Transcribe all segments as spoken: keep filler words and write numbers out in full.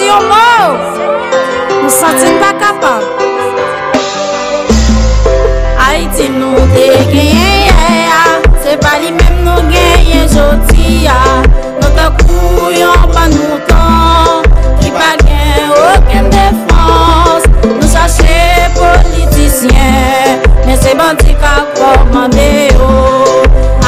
Yon mo, m santi m pa kapab. Ayiti nou te genyen yè a, se pa li menm nou genyen jodi a. Nou tankou yon bann mouton ki pa gen okenn defans. Nou chache politisyen, men se bandi k ap kòmande yo.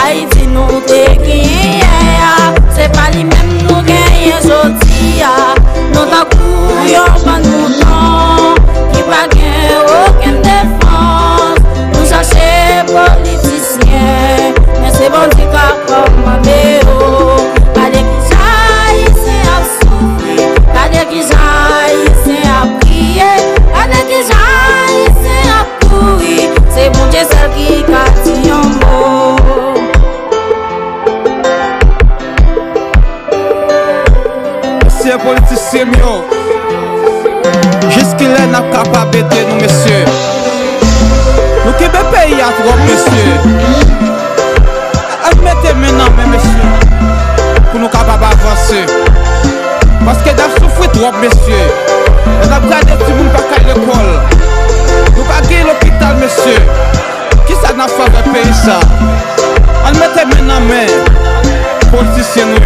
Ayiti nou te genyen yè a, se pa li menm nou genyen jodi a. Nou tankou yon bann mouton ki pa gen okenn defans. Nou chache politisyen, men se bandi k ap kòmande yo. Gade kijan Ayisyen ap soufri, gade kijan Ayisyen ap kriye, gade kijan Ayisyen ap kouri. Se Bondye sèl ki ka di yon mo. Mesye politisyen m yo, jiskilè n ap kapab ede nou, mesye? Nou kenbe peyi a twòp, mesye. Ann mete men nan men, mesye, pou nou kapab avanse. Paske n ap soufri twòp, mesye. Lè n ap gade timoun pa ka al lekòl. Nou pa gen lopital, mesye. Kisa n ap fè avèk peyi sa? Ann mete men nan men politisyen nou